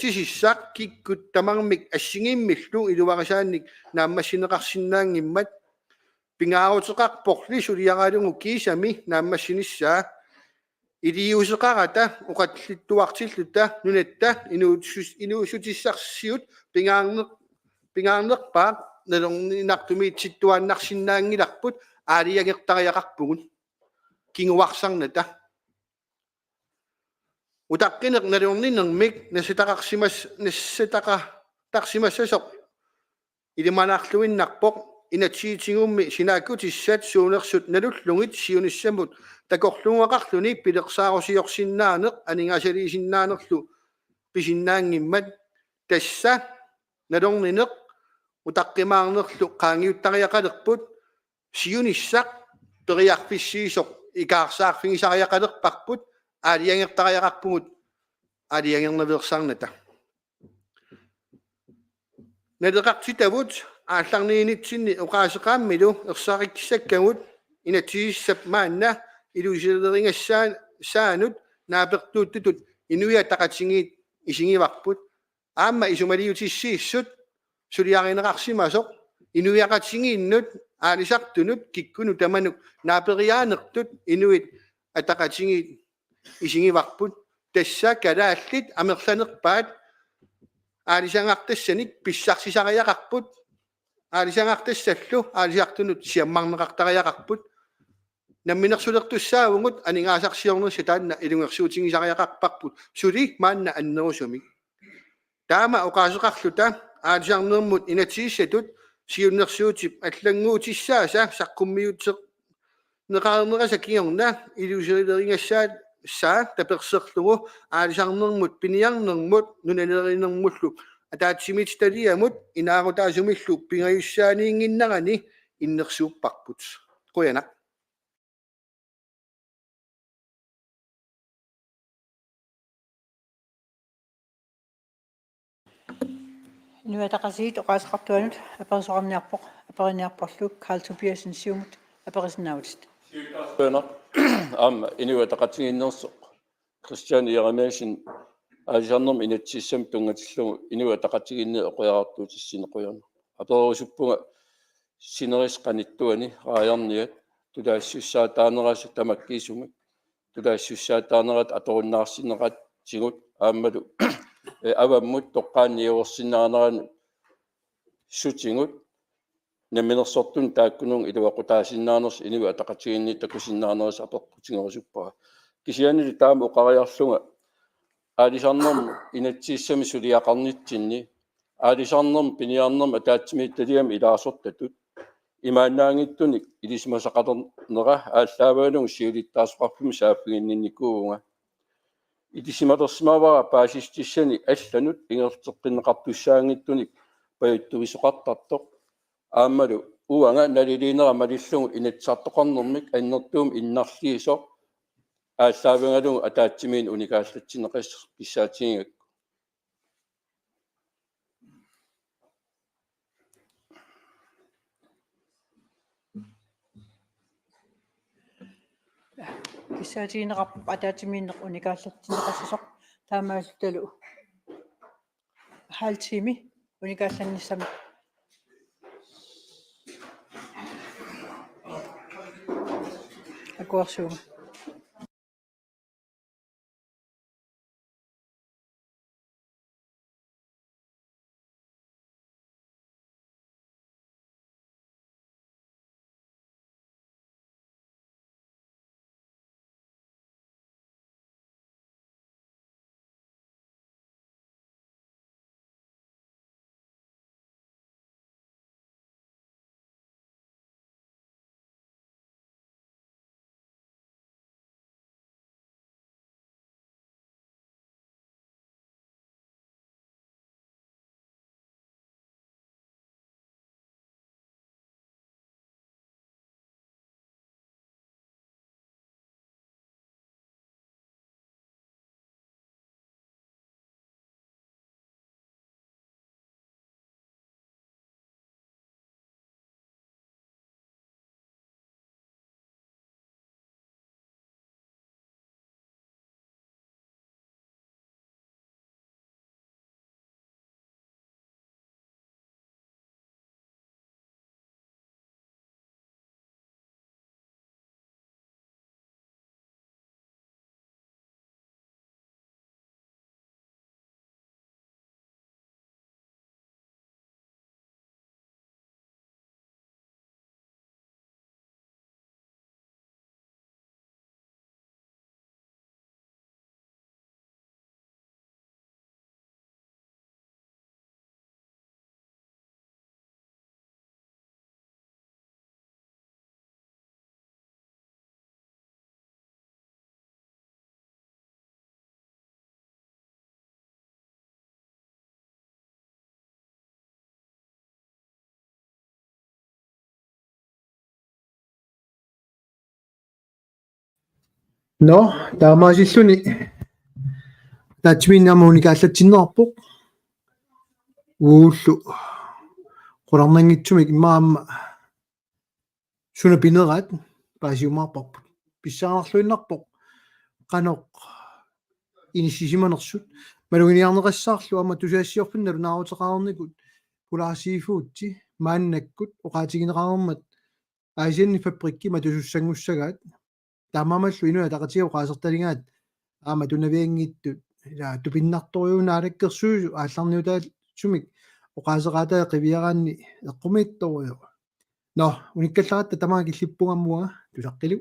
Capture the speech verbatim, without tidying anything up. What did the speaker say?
Tusartisissaq kikkut tamarmik assigiimmillu iluarisaannik naammassineqarsinnaanngimmat. Pingaaruteqarporli suliaralugu kiisami naammassinissaa. Iliuuseqarata oqallittuartilluta nunatta inuussus-, inuussutissarsiut pingaarneq-, pingaarnerpaaq nalorninartumiitsittuaannarsinnaanngilarput aalajangertariaqarpugut kinguarsarnata. Utaqqineq nalorninermik nassataqarsimas-, nassataqa-, tarsimassasoq ilimanarluinnarpoq. Inatsisitigummi sinaakkutissat suunersut nalullugit siunissamut takorluugaqarluni pilersaarusiorsinnaaneq aningaasaliisinnaanerlu pisinnaanngimmat. Tassa nalornineq utaqqimaarnerlu qaangiuttariaqalerput, siunissaq periarfissiisoq ikaarsaarfigisariaqalerparput, aalajangertariaqarpugut aalajangernaveersaarnata. Naleqartitavut aallarniinitsinni oqaaseqaammilu ersarissakkagut inatsisissap maanna ilusilerigassaa-, saanut naapertuuttutut Inuit Ataqatigiit isigivarput. Aamma isumaliutissiissut suliarineqarsimasoq inuiaqatigiinnut aalisartunut kikkunnut tamanut naaperiaanertut Inuit Ataqatigiit isigivarput. Tassa kalaallit amerlanerpaat aalisagartassanik pissarsisariaqarput. Aalisagartassallu aalisartunut siammarneqartariaqarput. Namminersulertussaavugut aningaasarsiornersut taanna ilungersuutigisariaqarparput suli maanna annerusumik. Taama oqaaseqarluta aalisarnermut inatsisissatut siunnersuutip allannguutissaasa saqqummiuteqarnerisa kingorna ilusilerigassaa taperserlugu aalisarnermut piniarnermut nunalerinermullu ataatsimiititaliamut inaarutaasumillu pingajussaaniinnginnerani innersuupparput. Qujanaq. Inuit Ataqatigiit oqaaseqartuanut aperisoqarniarpoq, aperiniarporlu Karl Tobiassen, Siumut, aperisinnaavutit. Qujanaq. Aamma Inuit Ataqatigiinnersoq Kristian Jeremiassen aalisarnermut inatsisissamut tunngatillugu Inuit Ataqatigiinni oqariartuutissinnut qujanaq. Apererusuppunga sinerissap qanittuani raajarniat tulaassussaataanerisa tamakkiisumik, tulaassussaataanerata atorunnaarsinneqatigut aammalu, eh, avammut toqqaannaq niuersinnaaneranut sutigut namminersortunut taakkununnga iluaqutaasinnaanersoq Inuit Ataqatigiinni takusinnaanerisa apeqqutigerusuppara. Kisiannili taama oqariarlunga aalisarnermut inatsisissamik suliaqarnitsinni aalisarnermut piniarnermut ataatsimiititaliami ilaasortatut imaannaanngitsunik ilisimasaqalernera aallaavigalugu siulittaasoqarfimmi saaffiginninnikuuvunga. Ilisimalersimavara paasissutissani allanut ingerlateqqinneqartussaanngitsunik pajuttuisoqartartoq. Aammalu uanga naliliinera malillugu Inatsisartoqarnermik annertuumik innarliisoq aallaavigalugu ataatsimiinneq unikaallatsinneqassasoq kissaatigigakku. Kissaatigineqarpoq ataatsimiinneq unikaallatsinneqassasoq taamaalillutalu halv time unikaallannissamik. Akuersuunga. Nå, taamaasilluni ataatsimiinneq aamma unikaallatsinneqarpoq. Uagullu qularnanngitsumik immaqa aamma suna pineraat paasiumaarparput. Pissanganarluinnarpoq qanoq inissisimanersut. Maluginiarneqassaarlu aamma tusagassiorfinnut nalunaaruteqarnikut Polar Seafoodsi maannakkut oqaatigineqarmat Aasianni fabrikki matusussanngussagaat. Taamaammallu Inuit Ataqatigiit oqaasertaligaat aamma tunavianngitsut, ila, tupinnartorujuuvoq Naalakkersuisut aallarniutaasumik oqaaseqaataat qiviaraanni eqqumiitsorujuuvoq. Nå, unikkallaratta tamaanga killippunga aamma uanga, tusaqqilu.